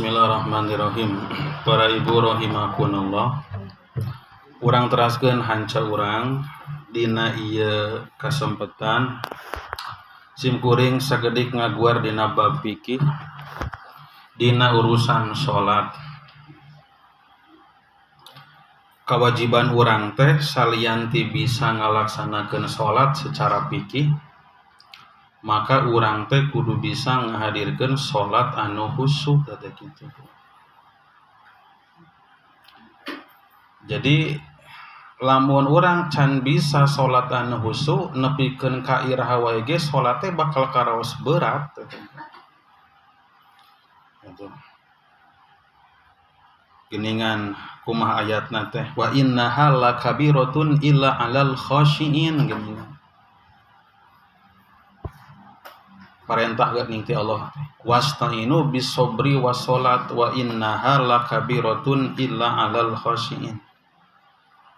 Bismillahirrahmanirrahim. Para ibu rahimakumullah. Urang teraskeun hanca urang dina ieu kasempetan simkuring sagedik ngaguar dina bab fikih dina urusan salat. Kawajiban urang teh salian ti bisa ngalaksanakeun salat secara fikih, maka urang teh kudu bisa ngahadirkeun salat anu khusyuk teh kitu. Jadi lamun urang can bisa salat anu khusyuk nepikeun ka iraha wae ge salat teh bakal karaos berat teh. Gitu. Geningan kumaha ayatna teh wa innaha lakabiratun illa 'alal khashiin geningan. Parentah geuning ti Allah wasta'inu bisobri wasolat wa innaha lakabiratun illa 'alal khashiin.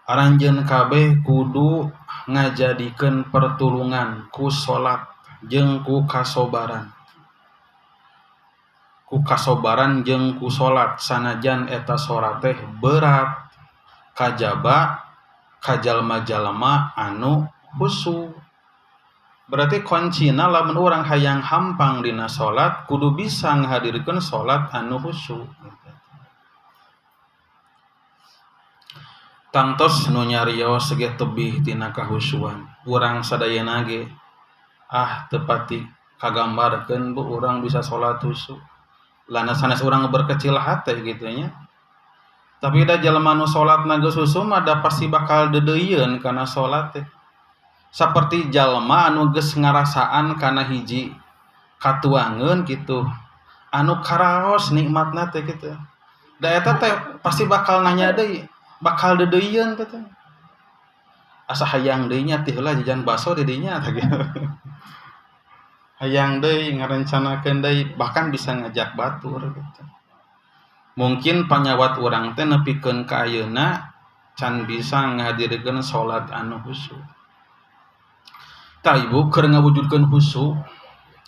Aranjeun kabeh kudu ngajadikeun pertulungan ku salat jeung ku kasobaran. Ku kasobaran jeung ku salat sanajan eta salat teh berat kajaba kajalma-jalma anu khusyuk. Berarti kuncina lamun urang hayang hampang dina salat kudu bisa ngahadirkeun salat anu khusyuk. Tangtos nu nyarios ge tebih tina kahusyuan. Urang sadayana ge ah tepati kagambarkeun bu urang bisa salat khusyuk. Lana sanes urang berkecil hati gitu nya. Tapi da jalma nu salatna geus khusyuk mah da pasti bakal deudeuieun kana salat teh. Saperti jalma anu geus ngarasaan kana hiji katuangeun kitu anu karaos nikmatna teh kitu. Da eta teh pasti bakal nanya deui, bakal deudeuieun teh. Asa hayang deui nya teh heula jajan baso di dinya teh kitu. Hayang deui ngarencanakeun deui bahkan bisa ngajak batur gitu. Mungkin panyawat urang teh nepikeun ka ayeuna can bisa ngahadirkeun salat anu khusyuk. Tah ibu keur ngawujudkeun khusyuk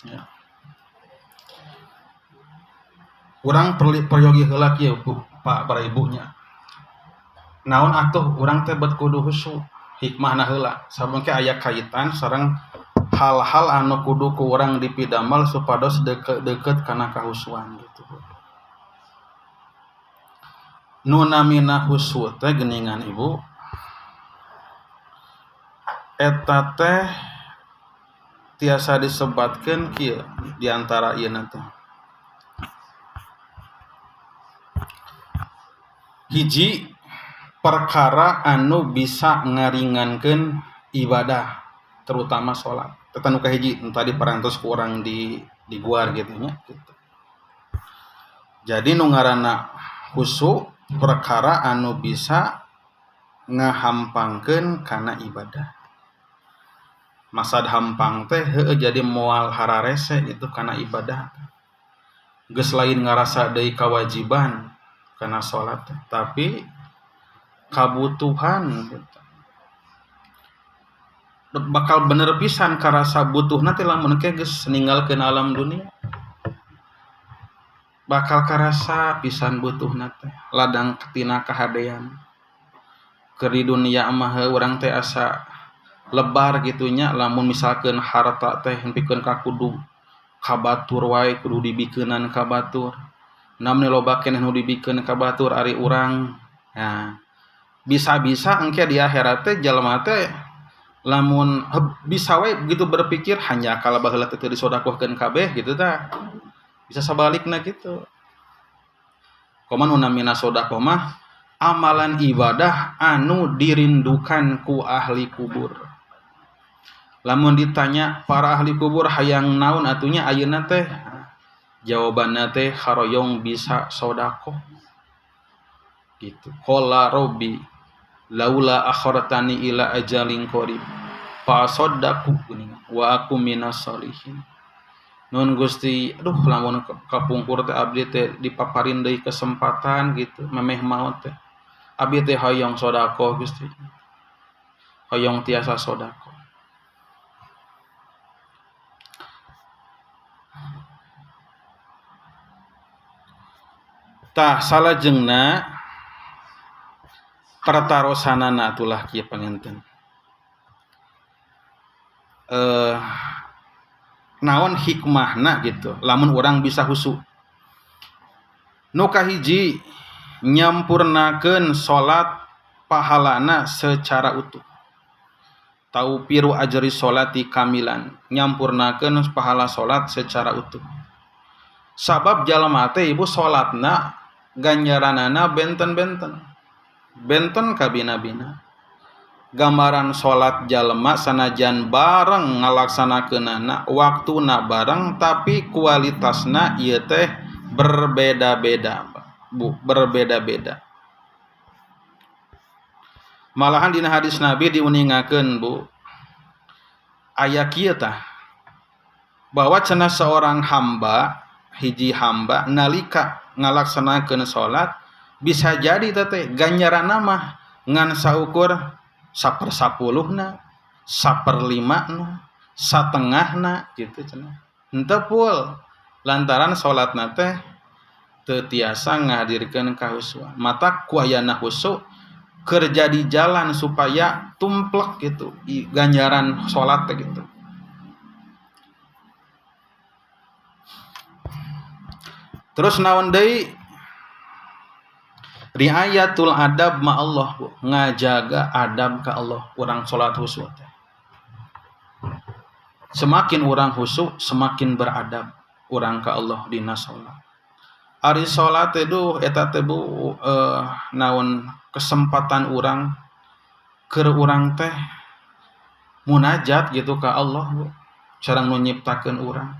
ya. Urang peryogi heula kieu Bu, Pak para ibunya. Naon atuh urang teh bet kudu khusyuk, hikmahna heula. Sabengke aya kaitan sareng hal-hal anu kudu ku urang dipidamal supados deukeut kana kahusuan gitu. Nu namina khusyuk teh geuningan ibu eta teh tiasa disebatkeun kieu di antara ieu teh. Hiji perkara anu bisa ngaringankeun ibadah terutama salat. Eta nu kahiji nu tadi parantos ku urang di guar gitu nya gitu. Jadi nu ngaranna khusyuk perkara anu bisa ngahampangkeun kana ibadah. Masad hampang teh heueuh jadi moal hararese gitu kana ibadah. Geus lain ngarasa deui kawajiban kana salat teh, tapi kabutuhan gitu. Bakal bener pisan karasa butuhna teh lamun ke geus ninggalkeun alam dunia. Bakal karasa pisan butuhna teh ladang tina kahadean. Keur di dunia mah urang teh asa lebar gitunya lamun misalkeun harta teh nepikeun ka kudu ka batur wae kudu dibikeunan ka batur. Namni loba keneh nu dibikeun ka batur ari urang. Nah, bisa-bisa engke di akhirat teh jalma teh lamun bisa wae begitu berpikir hanya kalau baheula teh teu disodakohkeun kabeh gitu tah. Bisa sabalikna gitu. Koman nu namina sodakoh mah amalan ibadah anu dirindukan ku ahli kubur. Lamun ditanya para ahli kubur hayang naon atunya ayeuna teh, jawabanna teh haroyong bisa sodakoh. Gitu. Qala rabbi laula akhartani ila ajalin qarib fa saddaqu wa aku minas solihin. Nun Gusti, aduh lamun kapungkur teh abdi teh dipaparin deui kesempatan gitu memeh maot teh. Abdi teh hoyong sodakoh Gusti. Hoyong tiasa sodakoh. Tah salajengna pertarosanana atulah kieu panginten. Naon hikmahna gitu lamun urang bisa husu. Nu kahiji nyampurnakeun salat pahalana secara utuh. Taufiru ajri sholati kamilan, nyampurnakeun pahala salat secara utuh. Sabab jalma teh ibu salatna ganjaranana benten-benten. Benten kabina-bina. Gambaran salat jalma sanajan bareng ngalaksanakeunana, waktuna bareng tapi kualitasna ieu teh berbeda-beda, Bu, berbeda-beda. Malahan dina hadis Nabi diuningakeun, Bu, aya kieu tah bahwa cenah seorang hamba, hiji hamba nalika ngalaksanakeun salat bisa jadi teh ganjaranna mah ngan saukur 1/10-na, 1/5-na, 1/2-na gitu cenah. Henteu full lantaran salatna teh teu tiasa ngahadirkeun kahusuan. Mata ku ayana husu kerja di jalan supaya tumplek gitu ganjaran salat teh gitu. Terus naon deui? Riayatul adab ma Allah, Bu, ngajaga adab ka Allah urang salat khusyuk teh. Semakin urang khusyuk, semakin beradab urang ka Allah dina salat. Ari salat teh duh eta teh Bu, naon kesempatan urang keur urang teh munajat gitu ka Allah, Bu, sareng nu nyiptakeun urang.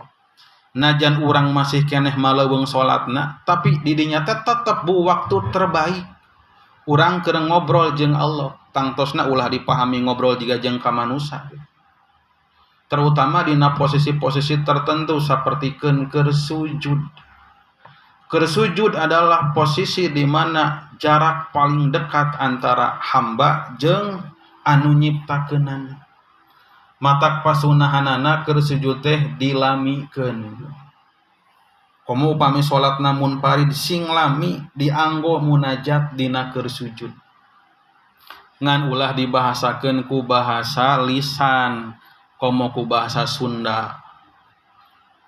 Najan urang masih keneh maleuweung salatna, tapi di dinya teh tetep Bu waktu terbaik urang keur ngobrol jeung Allah. Tangtosna ulah dipahami ngobrol jiga jeung ka manusa. Terutama dina posisi-posisi tertentu saperti keur sujud. Keur sujud adalah posisi di mana jarak paling dekat antara hamba jeung anu nyiptakeunana. Matak pasunahanana keur sujud teh dilamikeun. Komo upami salatna munfarid sing lami dianggo munajat dina keur sujud. Ngan ulah dibahasakeun ku bahasa lisan, komo ku bahasa Sunda.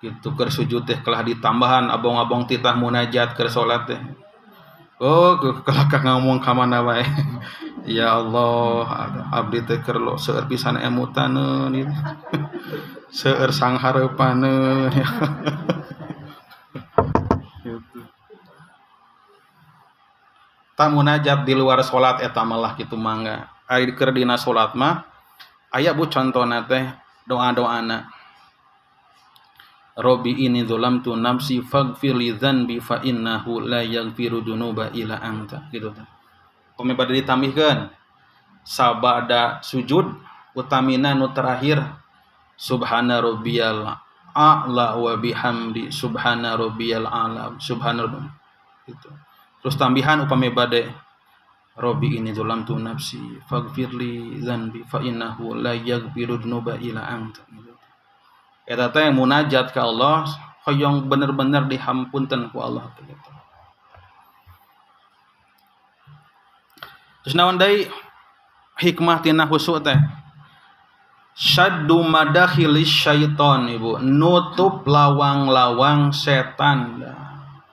Gitu keur sujud teh kelah ditambahan abong-abong titah munajat keur salat teh. Oh, kelah ka ngomong ka mana wae. Ya Allah, abdi teh keur seueur pisan emutaneun ieu. Seueur sanghareupaneun. Gitu. Ta munajat di luar salat eta malah kitu mangga. Ari keur dina salat mah aya Bu contona teh doa-doana. Robbi inni dzalamtu nafsi faghfir li dzanbi fa innahu la yaghfiru dzunuba illa anta gitu teh. Pami bade ditambihkeun sabada sujud utamina nu terakhir subhana rabbiyal a'la wa bihamdi subhana rabbiyal a'la subhana rabbi gitu. Terus tambihan upami bade Robbi inni dzalamtu nafsi faghfir li dzanbi fa innahu la yaghfiru dzunuba illa anta gitu. Eta teh munajat ka Allah hoyong bener-bener dihampunten ku Allah gitu. Terus naon deui hikmah tina khusyuk teh? Syaddu madakhilis syaiton, Ibu, nutup lawang-lawang setan.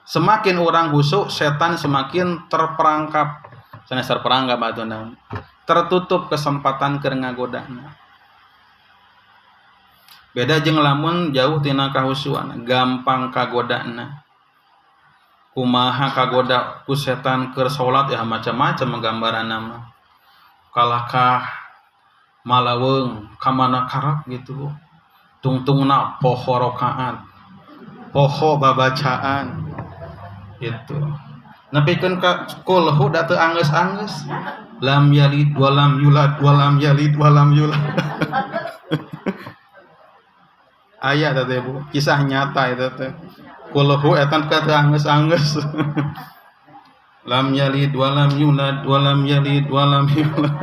Semakin orang khusyuk, setan semakin terperangkap. Sanes terperangkap atuh naon? Tertutup kesempatan keur ngagodana. Beda jeung lamun jauh tina kahusuan, gampang kagodana. Kumaha kagoda ku setan keur salat ya macam-macam gambaranna mah. Kalahkah malaweung ka mana karep gitu. Tungtungna poho rakaat, poho babacaan gitu. Nepikeun ka kulhu da teu anggeus-anggeus. Lam yalid walam yulad walam yalid walam yulad. Aya teh Bu, kisah nyata eta teh. Kulhu eta ka teu anggeus-anggeus. Lam yalid walam yulad walam yalid walam yulad.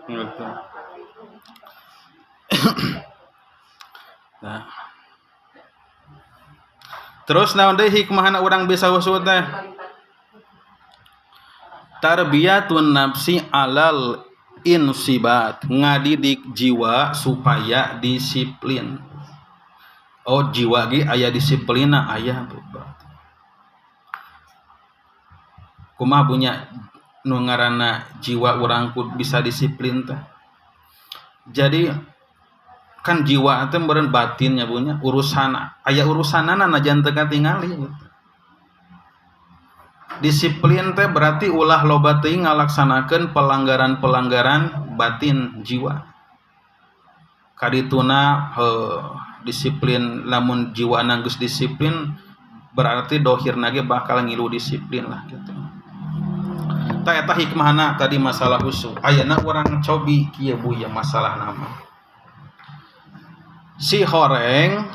Gitu. Nah. Terus naon deui hikmahna urang bisa khusyuk teh? Tarbiyatun nafsi alal insibat, ngadidik jiwa supaya disiplin. Oh jiwa ge aya disiplina aya berarti. Kumaha punya nu ngaranna jiwa urang ku bisa disiplin teh. Jadi kan jiwa teh meureun batinnya punya urusan aya urusanana najan teu katingali gitu. Disiplin teh berarti ulah loba teuing ngalaksanakeun pelanggaran-pelanggaran batin jiwa. Kadituna disiplin lamun jiwa geus disiplin berarti dohirna ge bakal ngilu disiplin lah gitu. Tah eta hikmahna tadi masalah khusyuk. Ayeuna urang cobi kieu Bu ya masalah nama. Si horeng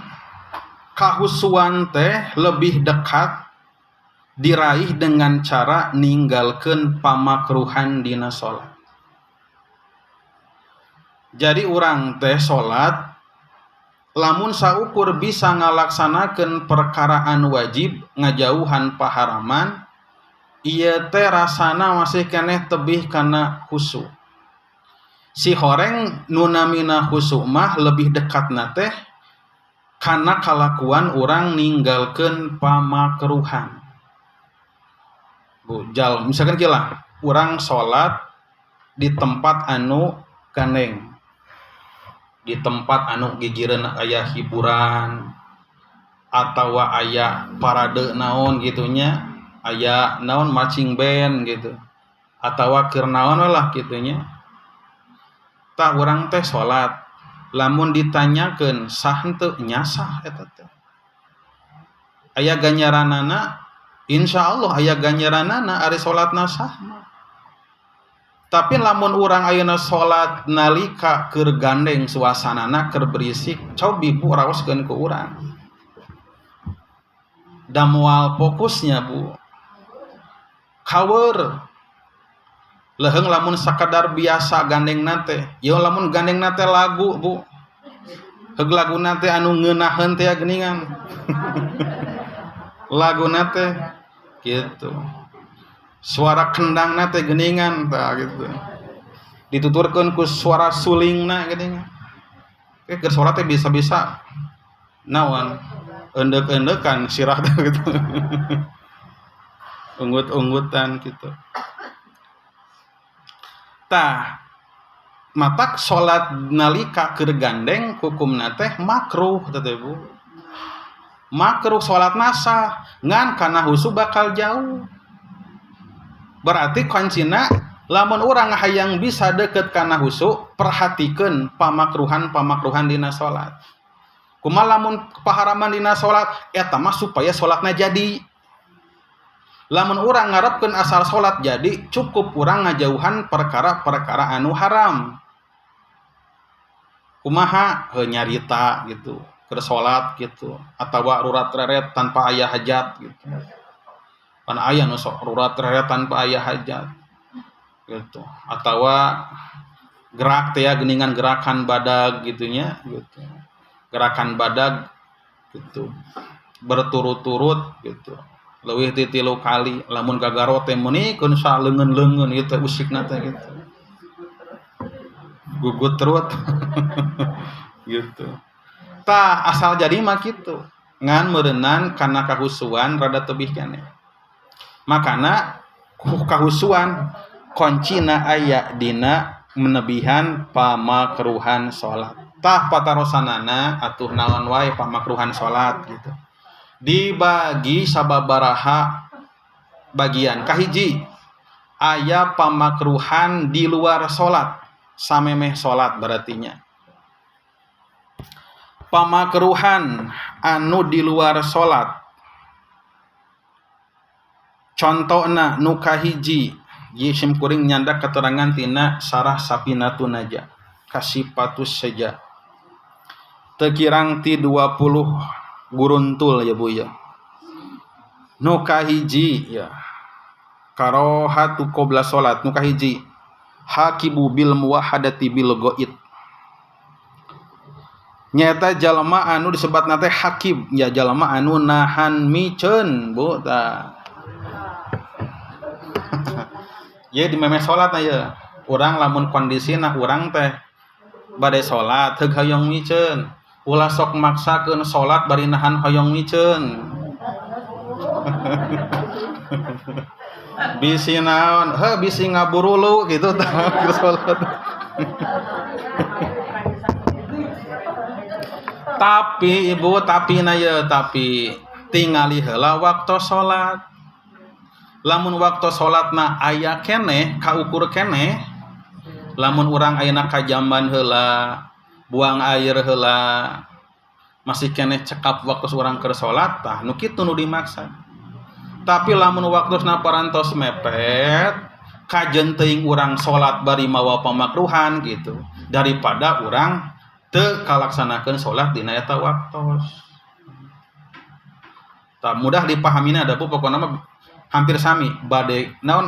kahusuan teh lebih dekat diraih dengan cara ninggalkeun pamakruhan dina salat. Jadi urang teh salat lamun saukur bisa ngalaksanakeun perkara anu wajib ngajauhan paharaman ieu teh rasana masih keneh tebih kana khusyuk. Si horeng nu namina khusyuk mah lebih dekatna teh kana kalakuan urang ninggalkeun pamakruhan. Bu, jal, misalkan kira urang salat di tempat anu gandeng, di tempat anu gigireun aya hiburan atawa aya parade naon gitunya, aya naon marching band gitu atawa keur naon lah gitunya. Tah urang teh salat lamun ditanyakeun sah henteu nya sah eta teh. Aya ganjaranana insyaallah aya ganjaranana ari salatna sah mah. Tapi lamun urang ayeuna salat nalika keur gandeng suasanana keur berisik cobi Bu raoskeun ku urang. Da moal fokusnya Bu. Kawer leuheung lamun sakadar biasa gandengna teh, ieu lamun gandengna teh lagu Bu. Heug laguna teh anu ngeunaheun teh geuningan. Laguna teh gitu. Suara kendangna teh geuningan tah gitu. Dituturkeun ku suara sulingna geuningan. Keur salat teh bisa-bisa naon eundek-eundekan sirah teh gitu. Unggut-unggutan gitu. Tah matak salat nalika keur gandeng hukumna teh makruh teh Bu. Makruh salatna sah ngan kana khusyuk bakal jauh. Berarti kuncina lamun urang hayang bisa deket kana khusyuk perhatikeun pamakruhan-pamakruhan dina salat. Kumaha lamun paharaman dina salat eta mah supaya salatna jadi. Lamun urang ngarepkeun asal salat jadi cukup urang ngajauhan perkara-perkara anu haram. Kumaha heuh nyarita gitu keur salat gitu atawa rurat reret tanpa aya hajat gitu. Pan aya nu sok rurat reret tanpa aya hajat gitu atawa gerak teh ya geuningan gerakan badag gitunya gitu. Gerakan badag gitu berturut-turut gitu. Leuwih ti 3 kali lamun gagaro teh meuni keun saleungeun-leungeun ieu teh usikna teh gitu. Gugut terut gitu. Tah asal jadi mah kitu. Ngan meureunnan kana kahusuan rada tebih keneh. Makana kahusuan kuncina aya dina menebihan pamakruhan salat. Tah patarosanana atuh naon wae pamakruhan salat gitu. Dibagi sababaraha bagian. Kahiji aya pamakruhan di luar salat, samemeh salat berartinya. Pamakruhan anu di luar salat. Contona nu kahiji, ieu sim kuring nyandak keterangan tina Sarah Sapinatun Naja, Kasipatus Seja. Teu kirang ti 20 guruntul ya Bu ya. Nu kahiji ya. Karohatu qabla salat nu kahiji. Hakibu bil muwahhadati bil ghaid. Nyata jalma anu disebatna teh hakim, ya jalma anu nahan miceun, Bu tah. Ye di memeh salat na ye. Urang lamun kondisina urang teh bade salat heug hoyong miceun. Ulah sok maksakeun salat bari nahan hoyong miceun. Bisi naon? Heuh bisi ngaburulu gitu tah keur salat. Tapi ibu tapi na ye tapi tingali heula waktu salat. Lamun waktu salatna aya keneh kaukur keneh, lamun urang ayeuna ka jamban heula, buang air heula, masih keneh cekap waktu urang keur salat tah nu kitu nu dimaksa. Tapi lamun waktosna parantos mepet, kajen teuing urang salat bari mawa pamakruhan gitu daripada urang teu kalaksanakeun salat dina eta waktos. Tah mudah dipahamina da Bu pokona mah hampir sami bade naon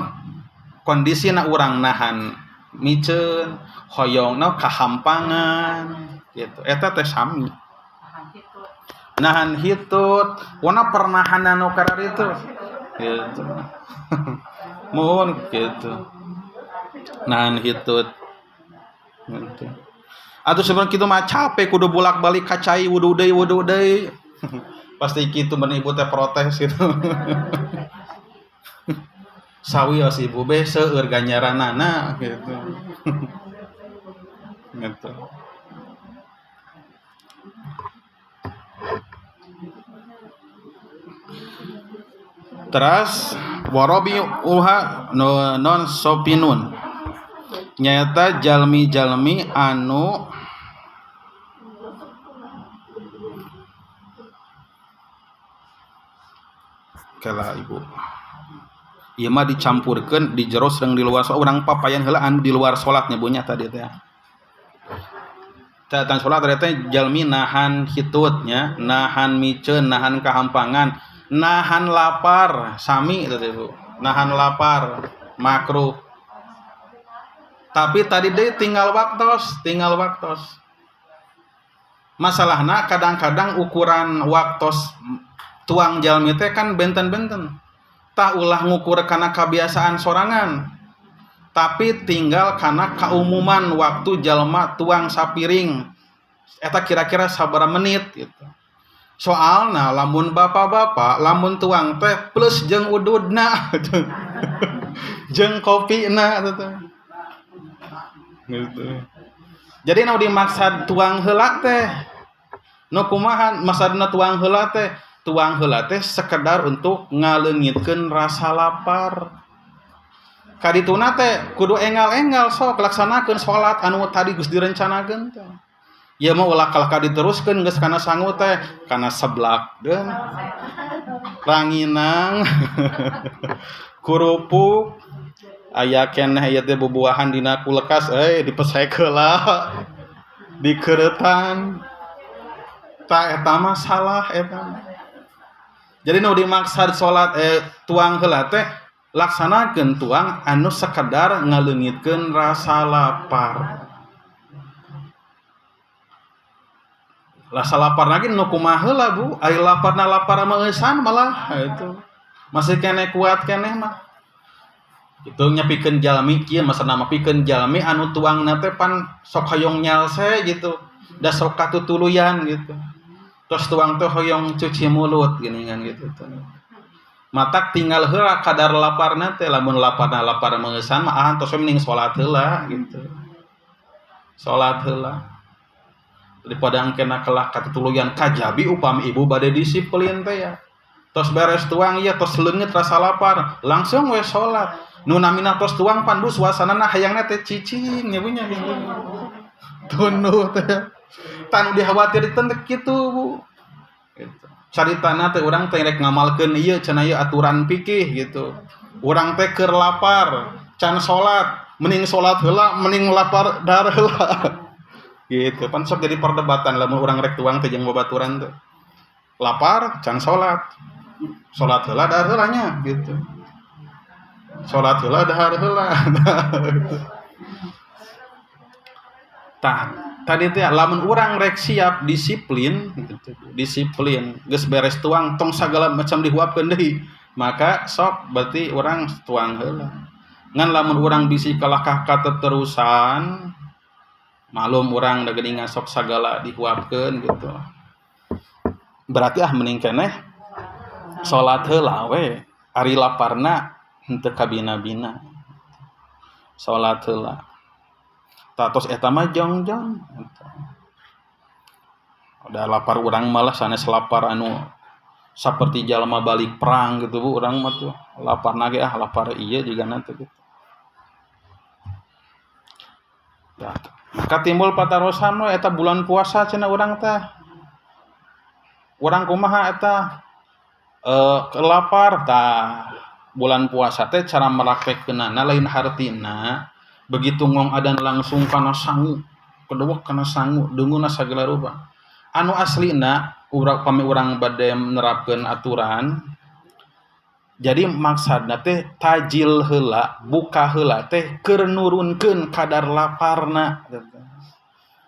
kondisina urang nahan miceun hoyong naon kahampangan gitu eta teh sami. Nahan hitut wana pernahanan nu kararitu gitu. Mohon gitu. Nahan hitut gitu. Atuh sebenarnya kitu mah capek kudu bolak-balik ka cai wudu deui. Pasti kitu mun ibu teh protes gitu. Sawios ibu be seueur ganjaranana gitu. Gitu. Teras warabi uha non sopinun. Nyata jalmi-jalmi anu kela ibu. Ieu mah dicampurkeun di jero sareng di luar salat. Urang papayan heula anu di luar salat nya Bu nya tadi teh. Catatan salat tadi teh jalmi nahan hitut nya, nahan miceun, nahan kahampangan, nahan lapar, sami teh Bu. Nahan lapar, makruh. Tapi tadi deh tinggal waktos, tinggal waktos. Masalahna kadang-kadang ukuran waktos tuang jalmi teh kan benten-benten. Tah ulah ngukur kana kebiasaan sorangan. Tapi tinggal kana kaumuman waktu jalma tuang sapiring. Eta kira-kira sabaraha menit gitu. Soalna lamun bapak-bapak lamun tuang teh plus jeung ududna jeung kopina teh. Gitu. Jadi nu dimaksad tuang heula teh nu kumaha maksudna tuang heula teh? Tuang heula teh sekedar untuk ngaleungitkeun rasa lapar. Kadituna teh kudu enggal-enggal sok laksanakeun salat anu tadi geus direncanakeun teh. Ieu mah ulah kalah ka diteruskeun geus kana sangu teh, kana seblak deun. Ranginang, kerupuk, aya keneh ieu teh bubuahan dina kulkas dipesek heula. Dikeuretan. Tah eta mah salah eta mah. Jadi nu dimaksad salat tuang heula teh laksanakeun tuang anu sekedar ngaleungitkeun rasa lapar. Rasa lapar lagi nu kumaha heula Bu, ari laparna lapar meueusan malah itu. Masih keneh kuat keneh mah. Itu nya pikeun jalmi kieu maksudna mah pikeun jalmi anu tuangna teh pan sok hoyong nyalse gitu. Da sok katutuluyan gitu. Terus tuang teh hoyong cuci mulut gini kan gitu. Matak tinggal heula kadar laparna teh lamun laparna lapar meueusan mah ah tos we mending salat heula gitu. Salat heula. Daripada engkena kelak katutuluyan kajabi upami ibu bade disiplin teh ya. Tos beres tuang ieu tos leungit rasa lapar, langsung we salat. Nu namina tos tuang pan bu suasanana hayangna teh cicing nya Bu nya gitu. Tunduh teh. Tanu dikhawatirkeun teh kitu Bu. Gitu. Caritana teh urang teh rek ngamalkeun ieu cenah ieu aturan fikih gitu. Urang teh keur lapar, can salat, mending salat heula, mending lapar dahar heula. Gitu. Pan sok jadi perdebatan lamun urang rek tuang teh jeung babaturan teh. Lapar, can salat. Salat heula dahar heula nya gitu. Salat heula dahar heula. Tah Tadi teh lamun urang rek siap disiplin gitu, disiplin geus beres tuang tong sagala macam dihuapkeun deui, maka sok berarti urang tuang heula. Ngan lamun urang bisi kalakah kateterusan, maklum urang da geuningan sok sagala dihuapkeun gitu. Berarti ah mending keneh salat heula we, ari laparna henteu kabina-bina. Salat heula. Tatos eta mah jongjon. Udah lapar urang malah sanes lapar anu saperti jalma balik perang gitu Bu, urang mah tuh laparna ge ah lapar ieu juga nanti gitu. Ya, maka timbul patarosan we eta bulan puasa cenah urang teh. Urang kumaha eta lapar tah bulan puasa teh cara meraktekeunana lain hartina begitu ngong adan langsung kana sangu kedewek kana sangu deunguna sagala rupa. Anu aslina urang pami urang bade nerapkeun aturan, jadi maksudna teh tajil heula buka heula teh keur nurunkeun kadar laparna.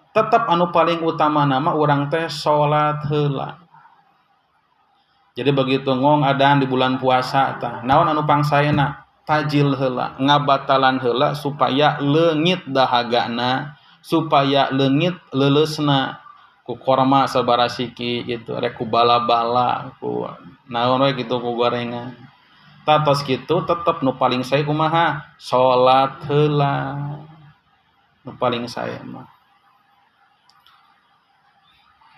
Tetep anu paling utama nama urang teh salat heula. Jadi begitu ngong adan di bulan puasa tah naon anu pangsaena tajil heula ngabatalan heula supaya leungit dahagana, supaya leungit leuleusna ku korma sabarasiki gitu, rek ku bala-bala ku naon we gitu ku gorengan. Tatos kitu tetep nu paling sae kumaha salat heula nu paling sae mah.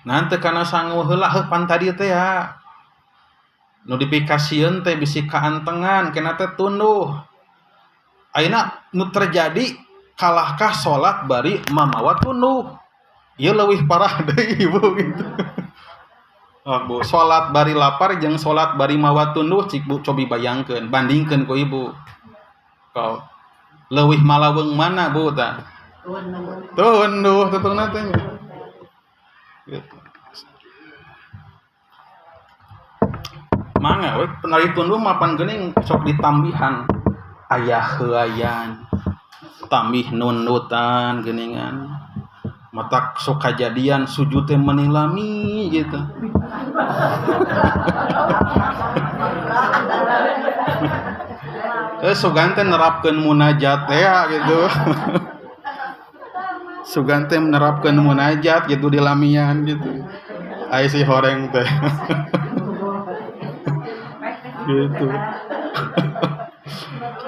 Nah teu kana sangu heula heuh pan tadi teh ya nu dipikasieun teh bisi kaantengan kena teh tunduh. Ayeuna nu terjadi kalahkah salat bari mamawa tunduh. Ieu leuwih parah deui Ibu gitu. Oh, Bu, salat bari lapar jeung salat bari mawa tunduh cik Bu cobi bayangkeun, bandingkeun ku Ibu. Kau leuwih malaweung mana Bu tah? Tunduh tutungna teh. Gitu. Mangga we penari tunduh mapan geuning sok ditambihan aya heuayan tambih nundutan geuningan matak sok kajadian sujud teh meuni lami gitu. Sugan teh nerapkeun munajat teh gitu. Sugan teh menerapkeun munajat gitu di lamian gitu. Ai si horeng teh. Gitu.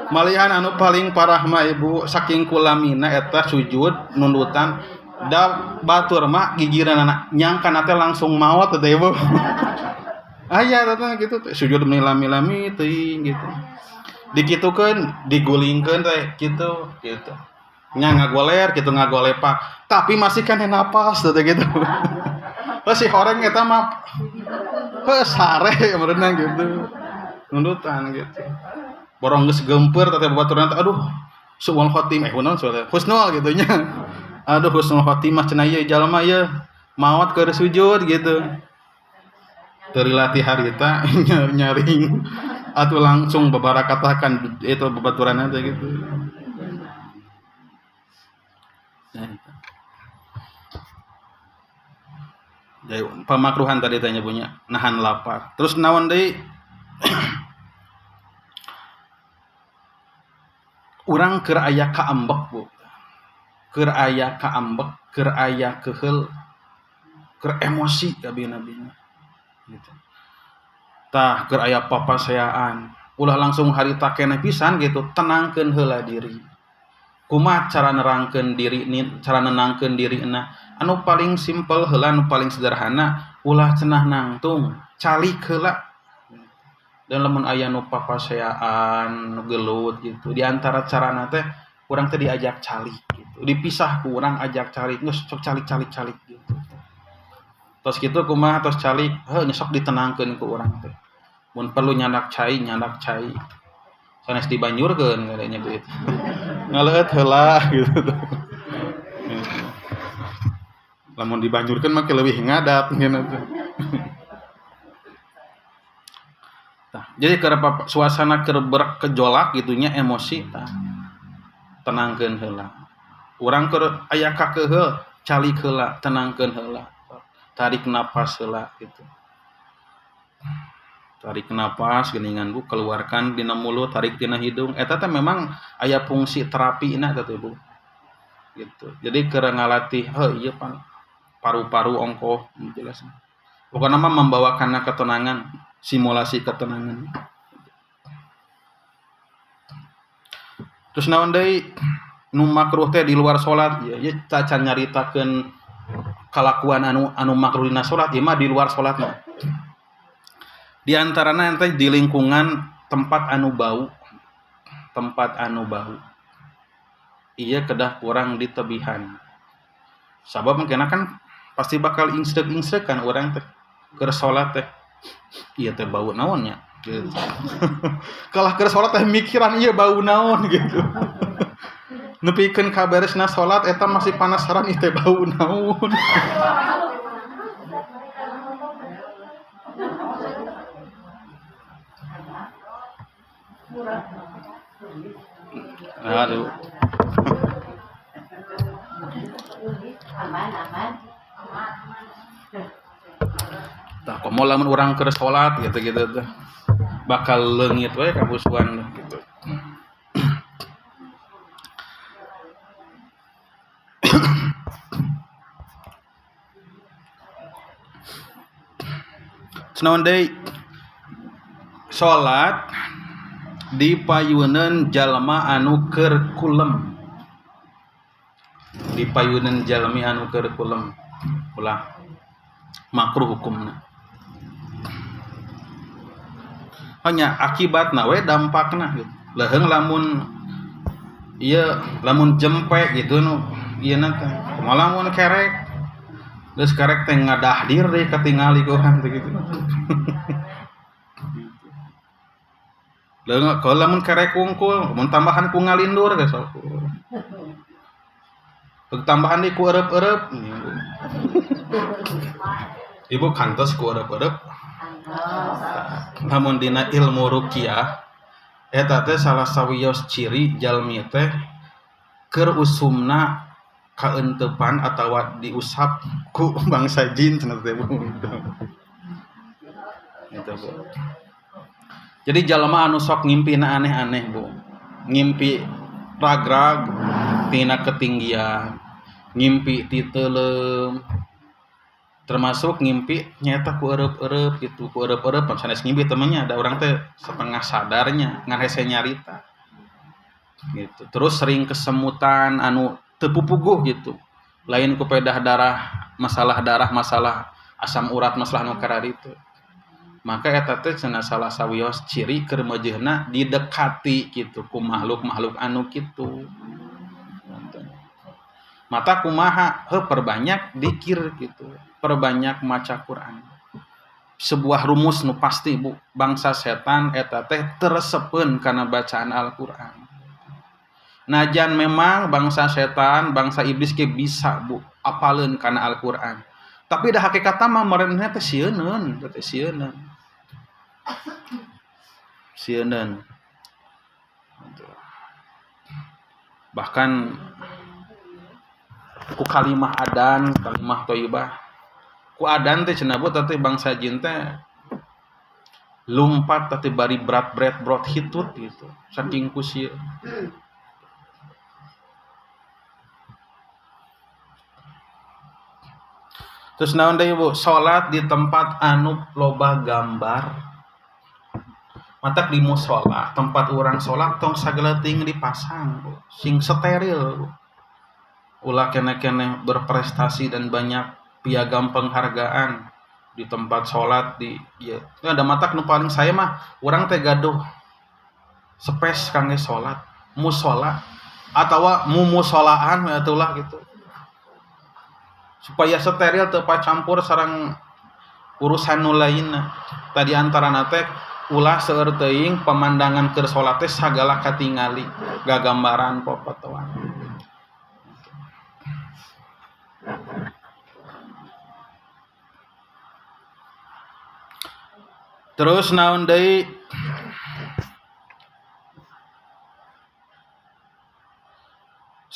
Malihan anu paling parah mah Ibu saking kulamina eta sujud nundutan da batur mah gigireunana nyangkana teh langsung maot teh Ibu. Aya teh gitu teh sujud meni lami-lami teuing gitu. Dikitukeun digulingkeun teh kitu gitu. Nya ngagoler kitu ngagolepak tapi masih keneh napas teh gitu. Terus si horeng eta mah heuh sare meureunna gitu. Nundutan gitu. Borong geus geumpeur teh babaturan teh aduh suul khotimah naon suul husnul gitu nya. Aduh husnul khotimah cenah ieu jalma ieu maot keur sujud gitu. Teu dilatih harita nyaring atuh langsung babarakatakan itu babaturan teh gitu. Jadi pamakruhan tadi tanya punya nahan lapar. Terus naon deui? Urang keur aya kaambek Bu. Keur aya kaambek, keur aya keheul, keur emosi kabina-bina gitu. Tah keur aya papaseaan, ulah langsung harita keneh pisan gitu, tenangkeun heula diri. Kumaha cara nerangkeun diri ni, cara nenangkeun dirina? Anu paling simpel heula, anu paling sederhana, ulah cenah nangtung, calik heula. Dan lamun aya nu papaseaan, nu gelut gitu, di antara carana teh urang teh diajak calik gitu. Dipisah ku urang ajak calik, geus sok calik-calik-calik gitu. Tos kitu kumaha tos calik, heuh sok ditenangkeun ku urang teh. Mun perlu nyandak cai, nyandak cai. Sanes dibanjurkeun kadanya gitu. Ngaleueut heula gitu. Lamun dibanjurkeun mah leuwih ngadat gitu. Tah, jadi keur suasana keur bergejolak gitunya emosi tah. Tenangkeun heula. Urang keur aya kakeuheul, Calik heula, tenangkeun heula. Tarik napas heula gitu. Tarik napas geuningan Bu, keluarkan dina mulut, tarik dina hidung. Eta teh memang aya fungsi terapina teh Bu. Gitu. Jadi keur ngalatih heuh ieu pan paru-paru ongkoh jelas. Pokokna mah membawa kana ketenangan, simulasi ketenangan. Terus naon deui nu makruh teh di luar salat ya, ieu cacan nyaritakeun kalakuan anu makruh dina salat ieu mah di luar salat mah. Di antarana teh di lingkungan tempat anu bau, tempat anu bau. Ieu kedah kurang ditebihan. Sabab mungkin kan pasti bakal ingstrek-ingstrek kan urang teh keur salat teh. Ieu teh bau naon nya gitu. Kalah keur salat teh mikiran ieu bau naon gitu. Nepikeun ka beresna salat eta masih panasaran ieu teh bau naon. Aduh. Aman. Tah komo lamun urang keur salat gitu-gitu teh. Bakal leungit we kabusuan gitu. Naon deui? Salat di payuneun jalma anu keur kulem. Di payuneun jalmi anu keur kulem. Ulah makruh hukumna. Hanya akibatna we dampakna gitu. Leuheung lamun ieu lamun jempe gitu nu ieu na teh. Kumaha lamun kerek? Geus kerek teh ngadahdir deui katingali ku urang teh gitu. Leung kalau lamun kerek wungkul, mun tambahan ku ngalindur geus sok. Tambahan deui ku eureub-eureub. Ibu kantos ku eureub-eureub. Lamun dina ilmu ruqyah eta teh salah sawios ciri jalmi teh keur usumna kaentepan atawa diusap ku bangsa jin cenah teh Bu. Gitu Bu. Jadi jalma anu sok ngimpina aneh-aneh Bu. Ngimpi ragrag tina ketinggian, ngimpi titeuleum, termasuk ngimpi nyata ku eureub-eureub gitu, ku eureub-eureub pan sanes ngimpi temennya ada orang teh setengah sadarnya ngan hese nyarita. Gitu. Terus sering kesemutan anu teu pupuguh gitu. Lain ku pedah darah, masalah asam urat, masalah nu kararitu. Maka eta teh cenah salah sawios ciri keur meujeuhna didekati gitu ku makhluk-makhluk anu kitu. Mata kumaha heuh perbanyak dikir gitu, perbanyak maca Quran. Sebuah rumus nu pasti Bu, bangsa setan eta teh teresepeun kana bacaan Al-Qur'an. Najan memang bangsa setan, bangsa iblis ge bisa Bu apaleun kana Al-Qur'an. Tapi dah hakikatna mah merenehna teh sieuneun, teh sieuneun. Sieuneun. Bahkan ku kalimah adan, kalimah thayyibah. Ku adan teh cenah Bu teh bangsa jin teh lumpat teh bari berat-berat brot hitut gitu. Saking ku sieun. Terus naon deui Bu? Salat di tempat anu loba gambar. Matak di musala, tempat urang salat tong sagala teuing dipasang, Bu. Sing steril, Bu. Ulah keneh-keneh berprestasi dan banyak piagam penghargaan di tempat salat di ieu. Ada matak nu paling saya mah urang teh gaduh space kangge salat, musala atawa mumusolaan we atulah gitu. Supaya steril teu pacampur sareng urusan nu lainna. Tadi antarana teh ulah seueur teuing pemandangan keur salat teh sagala katingali, gagambaran popotoan. Terus naon deui?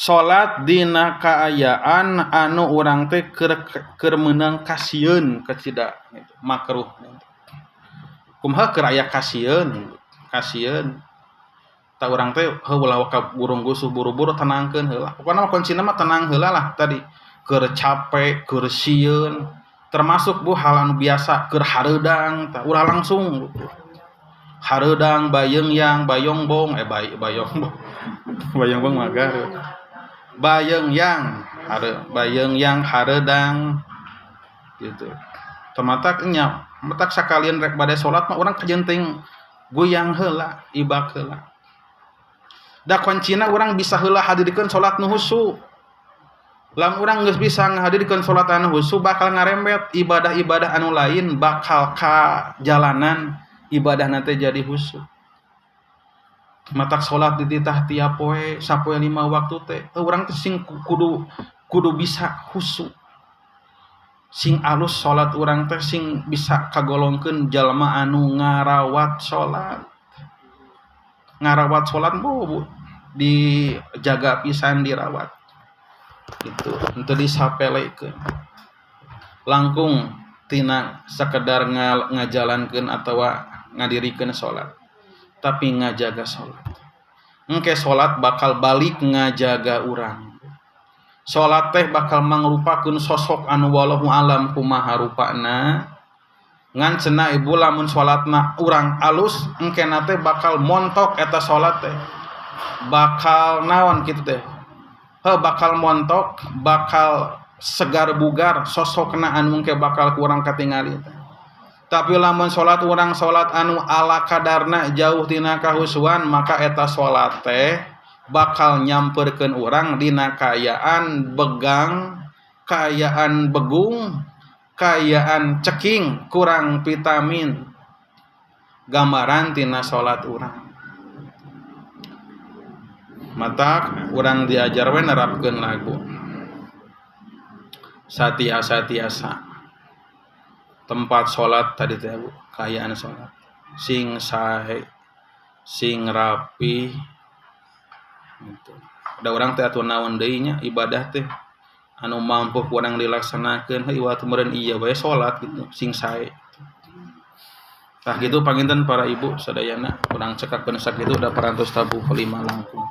Salat dina kaayaan anu urang teh keur meunang kasieun kacida gitu, makruh. Kumaha keur aya kasieun, kasieun. Tah urang teh heuh ulah ka burung gusuh buru-buru tenangkeun heula. Pokona mah kuncina mah tenang heula lah tadi. Keur capek, keur sieun, termasuk Bu hal anu biasa keur hareudang tah ulah langsung hareudang bayeung bayongbong bayongbong. Bayongbong mah Garut. Bayeung hare bayeung hareudang gitu. Tematak nya matak sakalian rek bade salat mah urang kajenting goyang heula, ibak heula. Da kuncina urang bisa heula hadirkeun salat nu husu. Lamun urang geus bisa ngahadirkeun salat anu husu bakal ngarembet ibadah-ibadah anu lain bakal ka jalanan ibadahna teh jadi husu. Matak salat dititah tiap poe sapoe 5 waktu teh urang teh sing kudu bisa husu. Sing alus salat urang teh sing bisa kagolongkeun jalma anu ngarawat salat. Ngarawat salat bu dijaga pisan dirawat. Gitu, henteu disapelekeun. Langkung tina sakedar ngajalankeun atawa ngadirikeun salat, tapi ngajaga salat. Engke salat bakal balik ngajaga urang. Salat teh bakal mangrupakeun sosok anu wallahu alam kumaha rupana. Ngan cenah ibu lamun salatna urang alus engkena teh bakal montok eta salat teh. Bakal naon kitu teh? Heuh bakal montok, bakal segar bugar sosokna anu engke bakal kurang katingali teh. Tapi lamun salat urang salat anu ala kadarna jauh tina kahusuan maka eta salat teh bakal nyamperkeun urang dina kaayaan begang, kaayaan begung, kaayaan ceking, kurang vitamin. Gambaran tina salat urang. Matak urang diajar we nerapkeun lagu. Satiasa-tiasa tempat salat tadi teh Bu, kaayaan salat sing sae, sing rapi gitu. Da urang teh atuh naon deui nya ibadah teh anu mampu kurang dilaksanakeun heuh waktu meureun ieu we salat gitu sing sae. Tah gitu panginten para ibu sadayana urang cekapkeun sakitu da parantos tabuh 5 langkung.